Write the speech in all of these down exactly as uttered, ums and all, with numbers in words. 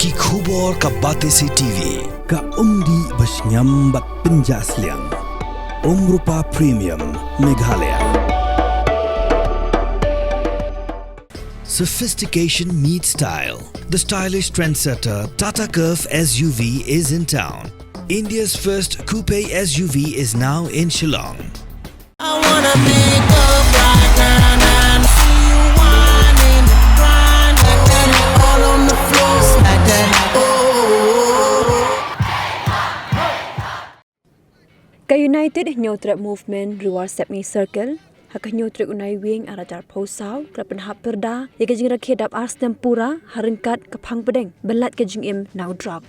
Ki khubor ka Batesi T V. Ka umdih ba shngiam bad pynjah sliang. Umrupa Premium Meghalaya. Sophistication meets style. The stylish trendsetter Tata Curvv S U V is in town. India's first coupe S U V is now in Shillong. I wanna pick up right now and see you whining, grinding, all on the floor, smack that. Oh. Ka United Hynñiewtrep Movement, Ri Warsepngi Circle, ha ka hynñiew tarik u Naiwieng arhajar arphew saw, ka la pynhap pyrda ïa ka jingrakhe dap ar snem pura ha ryngkat ka phang pdeng ban lait ka jingim na u drok.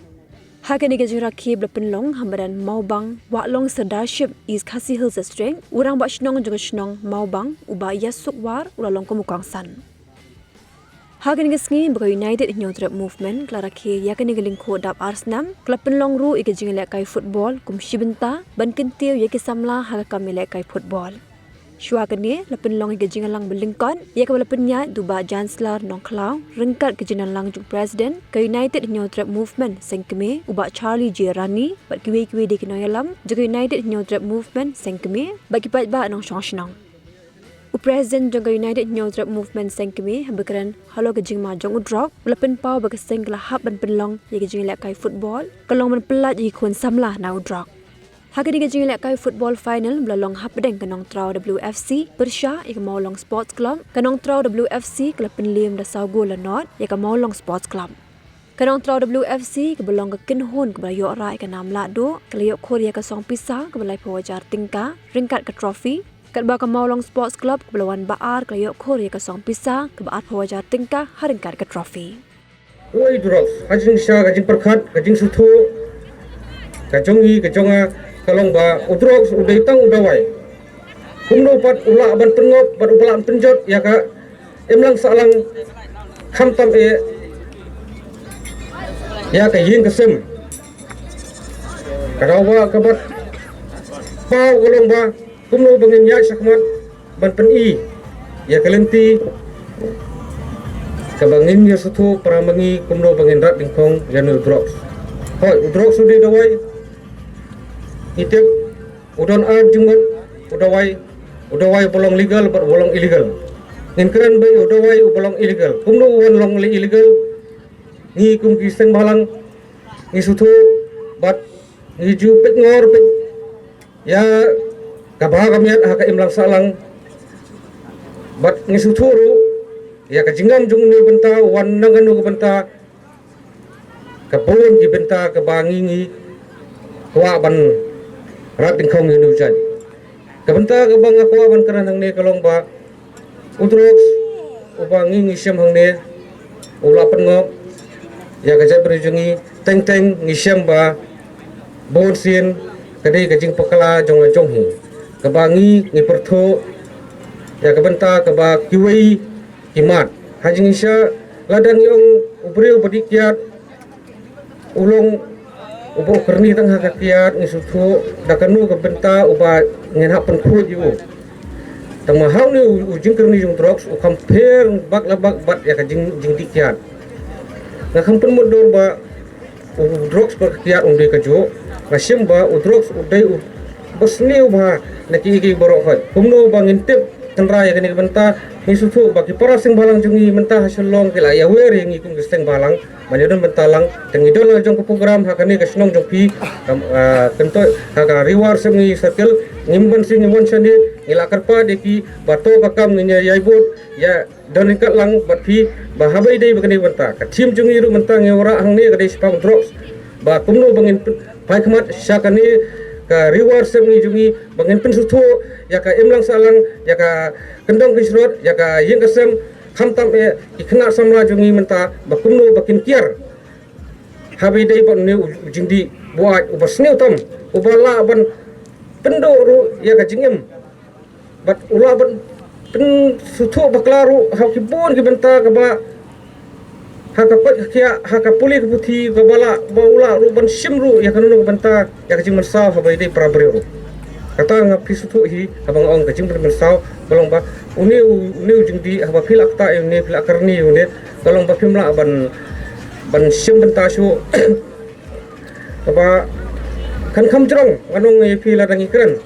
Ha kane ka jingrakhe ba la pynlong ha madan Mawbang, Wahlong Sirdarship, East Khasi Hills District, u rangbah shnong jong ka shnong Mawbang, u Bah Ïasuk War, u la long kum u kongsan. Ha kane ka sngi ba ka United Hynñiewtrep Movement ka la rakhe ïa kane ka lyngkhuh dap ar snem, ka la pynlong ruh ïa ka jingïalehkai football kum shi bynta ban kyntiew ïa ki samla ha ka kam ïalehkai football. Shuwa kane, la pynlong ïa ka jingïalang ba lyngkot ïa kaba la pynïaid da u Bah Chancellor Nongkhlaw ryngkat ka jingïalang jong u President ka United Hynñiewtrep Movement Seng Kmie, u Bah Charlie J Rani, bad kiwei kiwei de ki nongïalam jong ka United Hynñiewtrep Movement Seng Kmie, bad ki paidbah nongshong shnong. U President jong ka United Hynñiewtrep Movement Seng Kmie haba kren halor ka jingma jong u drok, u la pynpaw ba ka seng ka la hap ban pynlong ïa ka jingïalehkai football, ka long ban pyllait ïa ki khun samla na u drok. Ha kane ka jingïalehkai football final ba la long hapdeng ka Nongtraw W F C pyrshah ïa ka Mawlong Sports Club, ka Nongtraw W F C ka la pynliem da saw gol la nod ïa ka Mawlong Sports Club. Ka Nongtraw W F C kaba long ka kynhun kaba la ïoh rah ïa ka nam lahduh, ka la ïoh khur ïa ka song pisa kaba laiphew hajar tyngka ryngkat ka trophy, katba ka Mawlong Sports Club kaba la wan ba ar ka la ïoh khur ïa ka song pisa kaba arphew hajar tyngka ha ryngkat ka trophy. Uei u drugs? Ha jingshisha ka jingpyrkhat, ka jingsngewthuh ka jong ngi, ka jong nga, ka long ba u drugs u dei tang u dawai. Kumno pat u lah ban pynngop bad u lah ban pynjot ïa ka imlang sahlang, khamtam eh ïa ka ïing ka sem. Ka daw ba ka bat paw ka long ba kumno ba ngin ïaid shakhmat ban pyni ïa ka lynti kaba ngin ïa sngewthuh para ma ngi kumno ba ngin rat dyngkhong ïa une u drugs. Hooid, u drugs u dei dawai. Ngi tip u don ar jingmut u dawai, u dawai uba long legal bad uba long illegal. Ngin kren ba u dawai uba long illegal. Kumno u wan long illegal? Ngi kum ki seng bhalang ngi sngewthuh bad ngi ju peit ngor peit ïa ka bha ka miat ha ka imlang sahlang. Bad ngi sngewthuh ruh ïa ka jingngam jong une u bynta u wan na kano ka bynta, ka bun ki bynta kaba ngi ngi kwah ban rat dyngkhong ïa une u jait. Ka bynta kaba nga kwah ban kren hangne ka long ba u drugs uba ngi ngi shem hangne u la pynngop ïa ka jaitbynriew jong ngi. Teng teng ngi shem ba bun sien ka dei ka jingpakla jong la jong hi kaba ngi ngi pyrthuh ïa ka bynta kaba kiwei ki mad. Ha jingshisha lada ngi ong u briew ba dih kiad u long uba u kyrni tang ha ka kiad, ngi sngewthuh da kano ka bynta uba ngin hap pynkhuid ïa u. Tang ma ha une u, u jingkyrni jong drugs u kham pher bak la bak bad ïa ka jing, jingdih kiad. Nga kham pynmutdur ba u drugs bad ka kiad um dei kajuh. Nga shem ba u drugs u dei uba sniew bha na kiei kiei baroh. Hooid, kumno ba ngin tip tynrai ïa kane ka bynta? Ngi sngewthuh ba ki para seng bhalang jong ngi mynta ha Shillong ki la ïawer ïa ngi kum ki seng bhalang ban ïa don bynta lang. Te ngi don la jong ka program ha kane ka shnong jong phi, kam, ah, kyntoh ha ka Ri Warsepngi Circle, ngim ban shu ngim wan shane, ngi la kyrpad ïa ki ba to ka kam ngin ïa ïai bud ïa don ryngkat lang bad phi ba haba ïadei bad kane ka bynta. Ka theme jong ngi ruh mynta ngi wanrah hangne ka dei shaphang drugs. Ba kumno ba ngin pyn-, phai khmat sha kane ka Ri Warsepngi jong ngi ba ngin pynsngewthuh ïa ka imlang sahlang, ïa ka kyndong kynshrut, ïa ka ïing ka sem, khamtam eh ki khynnah samla jong ngi mynta ba kumno ba kin kiar. Haba ïadei bad une u, u jingdih buaid uba sniew tam, uba lah ban pynduh ruh ïa ka jingim. Bad u lah ban pynsngewthuh bakla ruh ha ki bun ki bynta kaba ha ka koit ka khiah, ha ka pule ka puthi, kaba lah ba u lah ruh ban shim ruh ïa kano kano ka bynta ïa ka jingmynsaw haba ïadei para briew ruh. Kata nga phi sngewthuh hi haba nga ong ka jingmynsaw, ka long ba une u, une u jingdih haba phi la ktah ïa une, phi la kyrni ïa une, ka long ba phim lah ban ban shim bynta shuh. Kaba kan kham jrong, nga ong ïa phi lada ngi kren,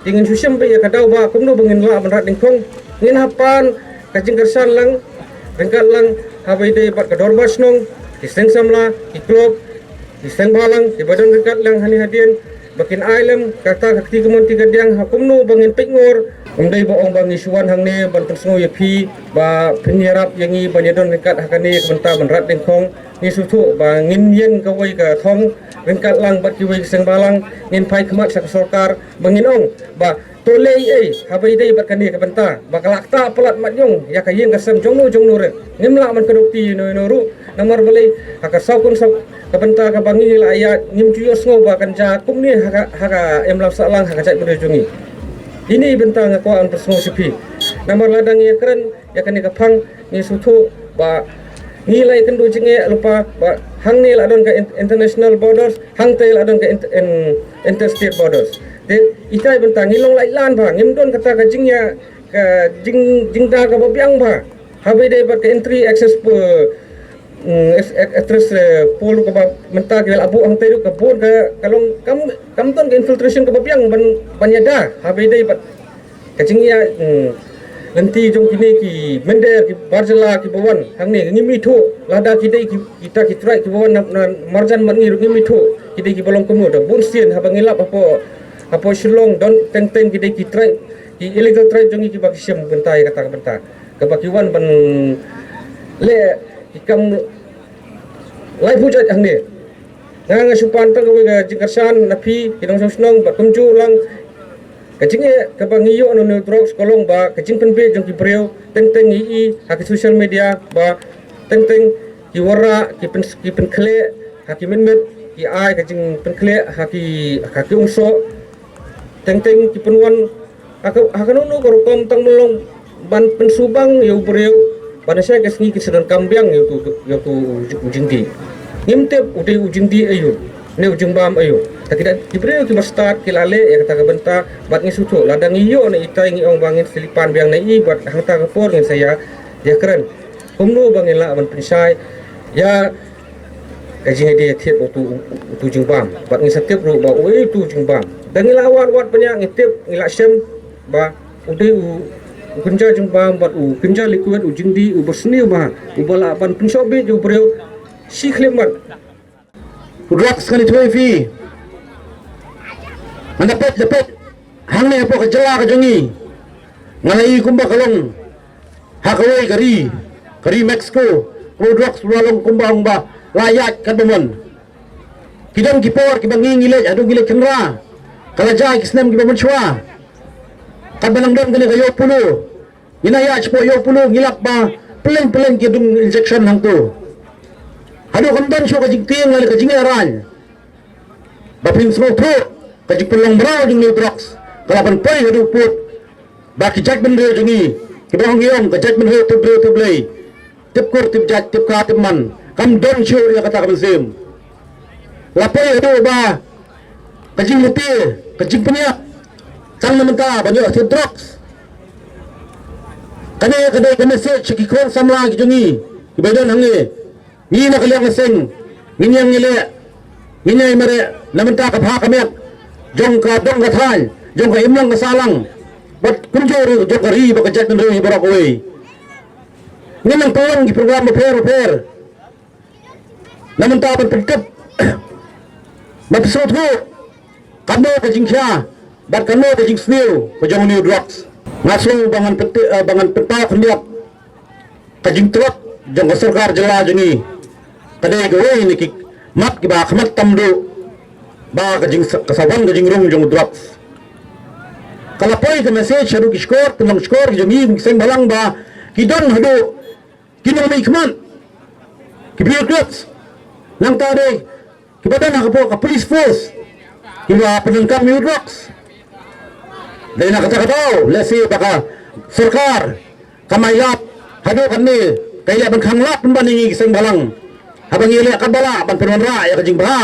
te ngin shu shim beit ïa ka daw ba kumno ba ngin lah ban rat dyngkhong. Ngin hap ban ka jingkyrshan lang, ryngkat lang haba ïadei bad ka dorbar shnong, ki seng samla, ki club, ki seng bhalang kiba don ryngkat lang hangne hadien, ba kin ai lem kata ka kti kamon kti kadiang ha kumno ba ngin peit ngor. Ym dei ba ong ba ngi shu wan hangne ban pynsngew ïa phi ba phin ïarap ïa ngi ban ïadon ryngkat ha kane ka bynta ban rat dyngkhong. Ngi sngewthuh ba ngin ïeng kawei ka thong ryngkat lang bad kiwei ki seng bhalang, ngin phai khmat sha ka sorkar ba ngin ong ba to leh ei ei haba ïadei bad kane ka bynta ba ka la ktah palat mat ïong ïa ka ïing ka sem jong no jong no re. Ngim lah ban kdew kti ïa no ïa no ruh, namar balei, ha ka saw kun saw ka bynta kaba ngi la ïaid ngim ju ïohsngew ba kan jia kumne ha ka, ha ka imlang sahlang ha ka jaitbynriew jong ngi. Ine i bynta nga kwah ban pynsngew sha phi. Namar lada ngi ïakren ïa kane ka phang, ngi sngewthuh ba ngi la ïakynduh jingeh lypa ba hangne la don ka in-, international borders, hangtei la don ka in-, in-, interstate borders. Te ita i bynta ngi long lait lan bha, ngim don kata ka jingïa, ka jing, jingda kaba biang bha haba ïadei bad ka entry access po-, mm, ex-, ex-, actress, eh, pool kaba mynta ki la buh hangtei ruh ka bun ka, ka long kam, kam don ka infiltration kaba biang ban, ban ïada haba ïadei bad ka jingïa, mm, lynti jong kine ki mynder ki bar jylla kiba wan hangne. Ngim ithuh lada ki dei ki, kita ki tribe kiba wan na, na marjan mat ngi ruh ngim ithuh ki dei kiba long kumno. Da bun sien haba ngi lap hapoh, hapoh Shillong don teng teng ki dei ki tribe, ki illegal tribe jong ngi kiba ki shim bynta ïa kata ka bynta. Kaba ki wan ban leh ki kam laiphew jait hangne. Nga nga shu pan tang kawei ka jingkyrshan na phi ki nongshong shnong bad kumjuh lang ka jingeh kaba ngi ïoh na une u drugs ka long ba ka jingpynbeit jong ki briew teng teng ngi i ha ki social media ba teng teng ki wanrah ki pyn, ki pynkhleh ha ki mynmiet, ki ai ka jingpynkhleh ha ki, ha ki umsoh. Teng teng ki pynwan ha ka, ha kano kano ka rukom tang ban long ban pynsubang ïa u briew ba na shai ka sngi kin sa donkam biang ïa uto, ïa uto u jingdih. Ngim tip u dei u jingdih aïu ne u jingbam aïu. Ta ki da ki briew kiba stad ki la leh ïa kata ka bynta bad ngi sngewthuh lada ngi ïoh na itai ngi ong ba ngin sa leit pan biang na i bad hangta ka por ngin sa ïa, ïakren kumno ba ngin lah ban pynshai ïa ka jingïadei thied uto, uto jingbam. Bad ngi sa tip ruh ba uei uto jingbam. Da ngi la wad wad pynïaid ngi tip ngi la shem ba u dei u, u kynja jingbam bad u kynja liquid u jingdih uba sniew bha uba lah ban pynshoh beit ïa u briew shi khyllipmat. U drugs kan ïathuh ïa phi. Ngan da peit da peit hangne hapoh ka jylla ka jong ngi. Nga la i kumba ka long ha kawei ka ri, ka ri Mexico, ka u drugs u la long kumba ong ba la ïaid katba mon. Ki don ki por kiba ngi ngi leit haduh ngi leit kynra. Ka la jia ki snem kiba mynshuwa. Katba nang don kane ka ïew polo, ngi na ïaid shapoh ïew polo ngi lap ba pyllein pyllein ki dung injection hangto. Haduh kam don shuh ka jingtieng lane ka jingïarai. Ba phin sngewthuh ka jingpynlong mraw jong une u drugs ka la pynpoi haduh pud. Ba ki jaitbynriew jong ngi kiba ong ïa ka jaitbynriew tip briew tip Blei, tip kur tip jait, tip kha tip man, kam don shuh ïa kata ka mynsiem. La poi haduh ba ka jinglute, ka jingpynïap tang na mynta ban ïoh thied drugs. Kane ka dei ka message sha ki khun samla ki jong ngi kiba don hangne. Ngi na ka liang ka seng ngin ïeng ngi leh, ngin ïeng mareh na mynta ka bha ka miat jong ka dong ka thaiñ, jong ka imlang ka sahlang bad kumjuh ruh jong ka ri bad ka jaitbynriew hi baroh kawei. Ngin nang pynlong ki program bapher bapher na mynta ban pyntip ban pynsngewthuh kano ka jingkhia bad kano ka jingsniew ka jong une u drugs. Nga sngew ba ngan pynti, eh, ba ngan pynpaw khyndiat ka jingtlot jong ka sorkar jylla jong ngi. Ka dei kawei na ki mat kiba khmat tam duh ba ka jing, ka sa wan ka jingrung jong u drugs. Ka la poi ka message haduh ki shkor, ki nongshkor ki jong ngi, ki seng bhalang ba ki don haduh ki nongmihkhmat, ki bureaucrats. Nangta dei kiba don ha ka, ka police force kiba pyndonkam ïa u drugs. Dei na kata ka daw lehse ba ka sorkar kam ai lad haduh katne, ka ïaleh ban khang lad pynban ïa ngi ki seng bhalang. Haba ngi ïaleh katba lah ban pynwanrah ïa ka jingbha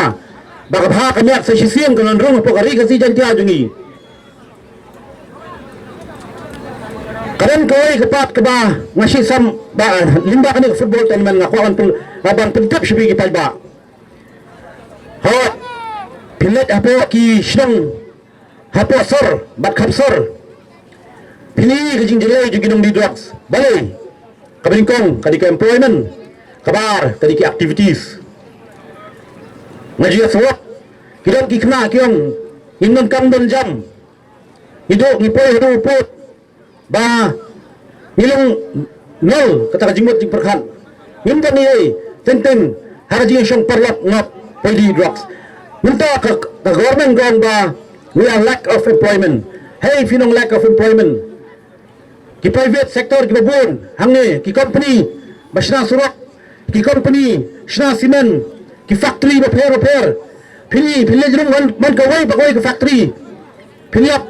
ba ka bha ka miat sa shisien kan wan rung hapoh ka ri Khasi Jaiñtia jong ngi. Ka don kawei ka pat kaba nga shu sam Ba lyngba kane ka football tournament nga kwah ban pyn, ban pyntip sha phi ki paidbah. Hooid, phi leit hapoh ki shnong, hapoh sor bad khap sor, phi ïohi ka jingjyllei jong ki nongdie drugs. Balei? Kaba nyngkong ka dei ka employment, kaba ar ka dei ki activities. Nga ju ïa sngewthuh, ki don ki khynnah ki ong, ngim don kam don jam, ngi duh ngi poi haduh u pud ba ngi long nol kata ka jingmut jingpyrkhat. Ngim don ei ei, teng teng ha ka jingshong paralok ngat poi die drugs. Mynta ka, ka government ka ong ba we are lack of employment. Hei, phi nong lack of employment, ki private sector kiba bun hangne, ki company ba shna surok, ki company shna cement, ki factory bapher bapher. Phi, phi leit rung man, man kawei pa kawei ka factory, phin ïap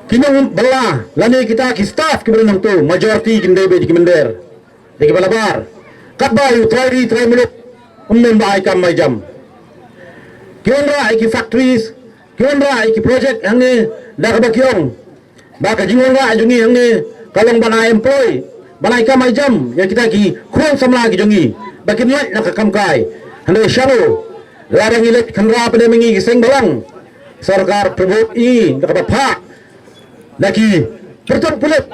ki nongbylla lane kita ki staff kiba don hangto, majority kin dei ba ki mynder, dei kiba labar. Katba ïa u trai ri trai muluk, um mem ba ai kam ai jam. Ki wanrah ïa ki factories, ki wanrah ïa ki project hangne, da kaba ki ong ba ka jingwanrah jong ngi hangne ka long ban ai employ, ban ai kam ai jam ïa kita ki khun samla ki jong ngi ba kin lait na ka kam kai. Hynrei shano, lada ngi leit khynra pat ma ngi ki seng balang, sorkar pynbud ïa ngi da kaba phah na ki pyrthei pulit.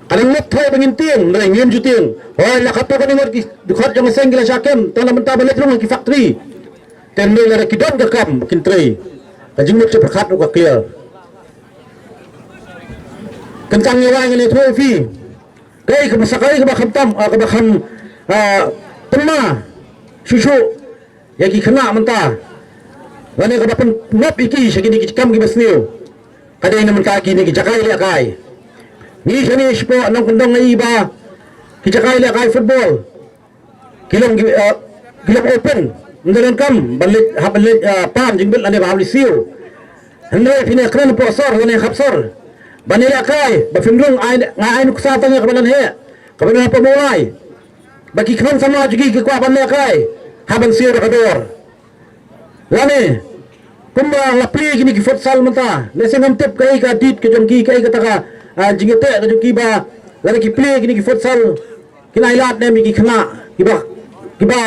Ka dang lut thoi ba ngin tieng, hynrei ngim ju tieng. Hooid, la katto katne ngut ki dkhot jong ka seng ki la shah kem, tang la mynta ba leit rung ha ki factory. Te hynrei lada ki don ka kam ba kin trei, ka jingmut jingpyrkhat ruh ka clear. Kyntang ïa wai ngan ïathuh ïa phi, kaei kaba sa, kaei kaba khamtam, ah, kaba kham, ah, pynma shuh shuh ïa ki khynnah mynta, lane kaba pynngop ïa ki sha kine ki kam kiba sniew, ka dei na mynta kine ki jaka ïalehkai. Ngi shane shapoh Nongkyndong ngi ïohi ba ki jaka ïalehkai football ki long ki, eh, ki long open. Ym donkam ban leit, hap ban leit, eh, pan jingbit lane ba hap leit siew. Hynrei phin ïakren hapoh sor lane khap sor ban ïalehkai, ba phin rung ai, nga ai nuksa tang ïa kaba nang heh, kaba nang hapoh Mawlai, ba ki khun samla jong ki ki kwah ban lehkai, hap ban siew da ka dor. Lane kumba la plie kine ki futsal mynta, lehse ngam tip kaei ka deed ka jong ki, kaei kata ka, ah, jingïateh ka jong ki ba lada ki plie kine ki futsal, kin ai lad ne em ïa ki khynnah kiba, kiba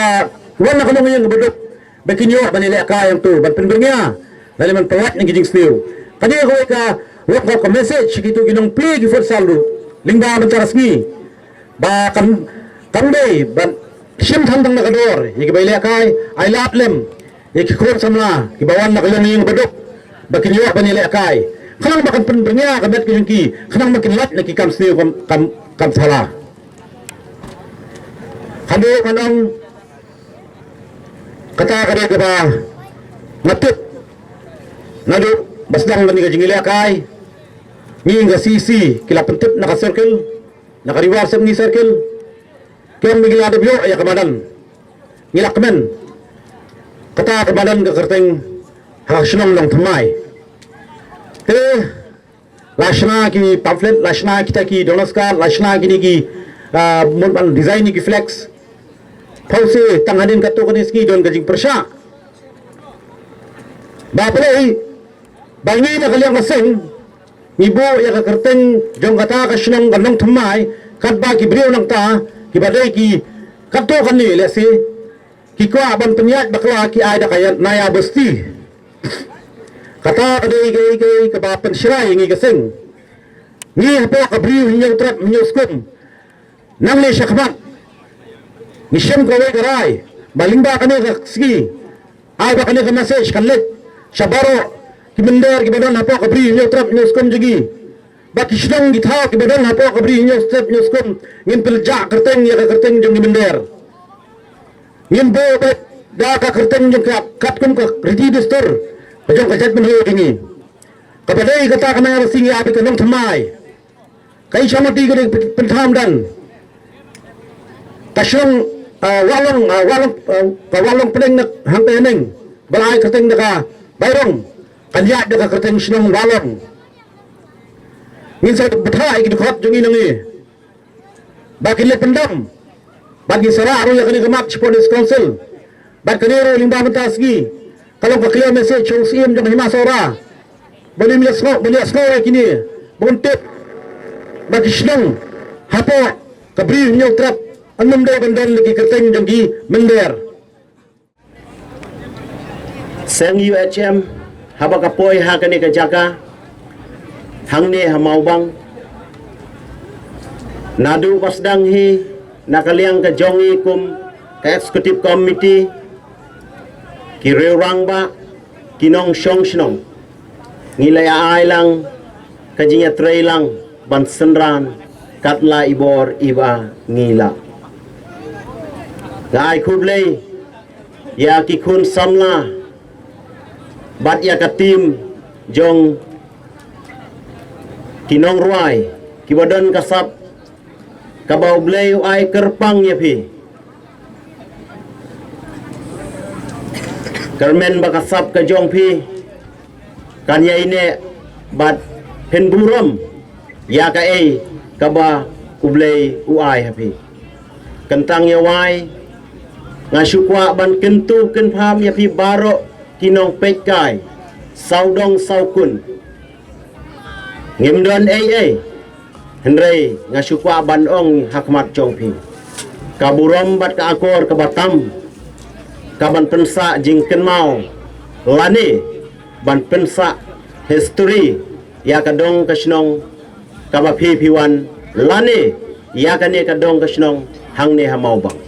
wan na ka longïing ba duk, ba kin ïoh ban ïalehkai hangto, ban pynbyrngia lane ban pynlait na ki jingsniew. Kane kawei ka long ka message sha kito ki nongplie ki futsal ruh lyngba mynta ka sngi, ba kan, kan dei ban shim than tang da ka dor ïa kiba ïalehkai, ai lad lem ïa ki khun samla kiba wan na ka longïing ba duk, ba kin ïoh ban ïalehkai, khnang ba kan pynbyrngia ka met ka jong ki, khnang ba kin lait na ki kam sniew kam, kam, kam shala. Haduh ngan ong, kata ka dei kaba nga tip naduh ba sdang kane ka jingïalehkai. Ngi ka C E C ki la pyntip na ka circle, na ka Ri War Sepngi circle, ki ong ba ngi la dep ïoh ïa ka madan, ngi la kmen kata ka madan ka kyrteng ha ka shnong Nongthymmai. Te la shna ki pamphlet, la shna kita ki donors card, la shna kine ki, ah, mut ban design ïa ki flex. Pause tang hadien katto katne sngi don ka jingpyrshah ba balei ba ngi na ka liang ka seng ngi buh ïa ka kyrteng jong kata ka shnong ka Nongthymmai, katba ki briew nangta kiba dei ki katto katne, lehse ki kwah ban pynïaid bakla, ki ai da ka Naya Basti. Kata ka dei kaei kaei kaba pynshrai ïa ngi ka seng. Ngi hapoh ka Bri u Hynñiewtrep Hynñiewskum, nangne shakhmat ngi shem kawei ka rai ba lyngba kane ka sngi, ai ba kane ka message kan leit sha baroh ki mynder kiba don hapoh ka Bri u Hynñiewtrep Hynñiewskum jong ngi, ba ki shnong ki thaw kiba don hapoh ka Bri u Hynñiewtrep Hynñiewskum, ngin pynjah kyrteng ïa ka kyrteng jong ki mynder. Ngin buh beit da ka kyrteng jong ka katkum ka riti dustur ka jong ka jaitbynriew jong ngi. Kaba dei kata ka Naya Basti ngi ai beit ka Nongthymmai. Ka Ïaishah Mati ka dei Pyntham Dan. Ka shnong, ah, Wahlong, ah, Wahlong, ah, ka Wahlong Pdeng na hangta haneng, ba la ai kyrteng da ka Bairong, kan ïaid da ka kyrteng shnong Wahlong. Ngin sa bthah ïa ki dkhot jong ngi nangne ba kin leit pyndam. Bad ngi sa rah ruh ïa kane ka mat shapoh District Council. Bad kane ruh lyngba mynta sngi ka long ka clear message sha u Syiem jong ka Hima Sohra, ba ym ïa sngew, ba ym ïa sngew ïa kine, ba un tip ba ki shnong ha Hapoh ka Bri Hynñiewtrep, ym dei ban don la ki kyrteng jong ki mynder. Seng U H M, haba ka poi ha kane ka jaka, hangne ha Mawbang, naduh ba sdang hi na ka liang ka jong i kum ka Executive Committee, ki riew rangbah, ki nongshong shnong, ngi la ai lang ka jingïatreilang ban synran katba i bor iba ngi la. Nga ai khublei ïa ki khun samla bad ïa ka team jong ki nongrwai kiba don ka sap kaba U Blei u ai kyrpang ïa phi. Kyrmen ba ka sap ka jong phi kan ïai neh bad phin burom ïa kaei kaba U Blei u ai ha phi. Kyntang ïa wai, nga shu kwah ban kyntu kynpham ïa phi baroh ki nongpeitkai, sawdong sawkun. Ngim don ei ei, hynrei nga shu kwah ban ong ha khmat jong phi, ka burom bad ka akor kaba tam ka ban pynsah jingkynmaw lane ban pynsah history ïa ka dong ka shnong kaba phi phi wan, lane ïa kane ka dong ka shnong hangne ha Mawbang.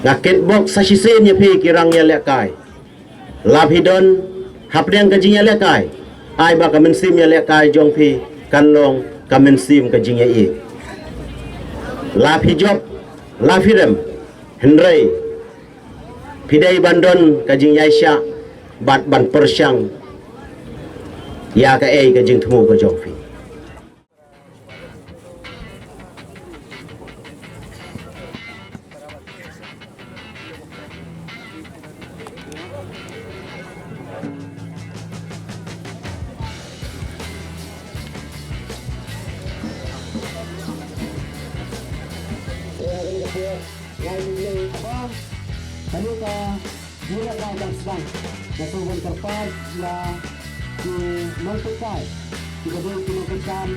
Nga kitbok sa shisien ïa phi ki rangïalehkai. La phi don hapdeng ka jingïalehkai, ai ba ka mynsiem ïalehkai jong phi kan long ka mynsiem ka jingïaieit. La phi jop, la phi rem, hynrei phi dei ban don ka jingïaishah bad ban pyrshang ïa kaei ka jingthmu ka jong phi. Kane ka jingïalehkai kan sdang. Nga sngewbha ban kyrpad ïa ki nongpeitkai, kiba dei ki nongpeitkai.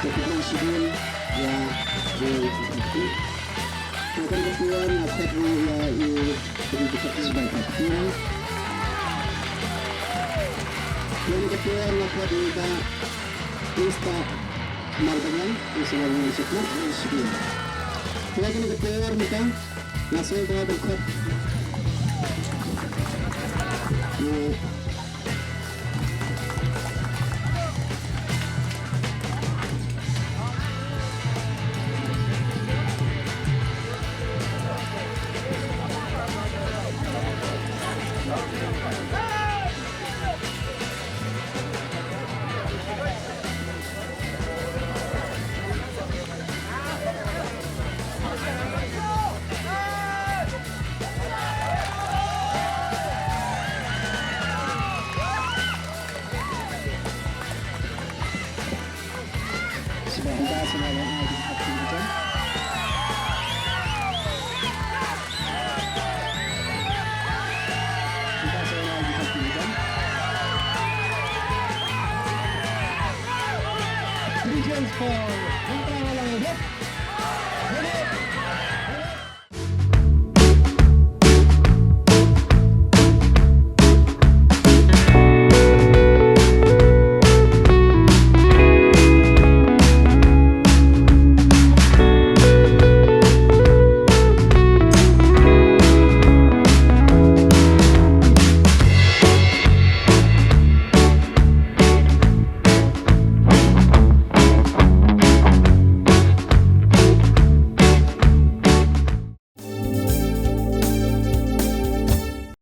Ka kynhun shibun ïa u, ka kynhun ka tuan nga khot ïa u, u, u, u, u, ka kynhun ka tuan nga khot ïa u ba Insta Marbaniang, u sngewbha u sngewbha u shibun. Ka kynhun ka tuan nga khot, nga sngewbha ban khot. Sngewbha, sngewbha, sngewbha. Three points for Nongtrai Halong. Hit. Hit it.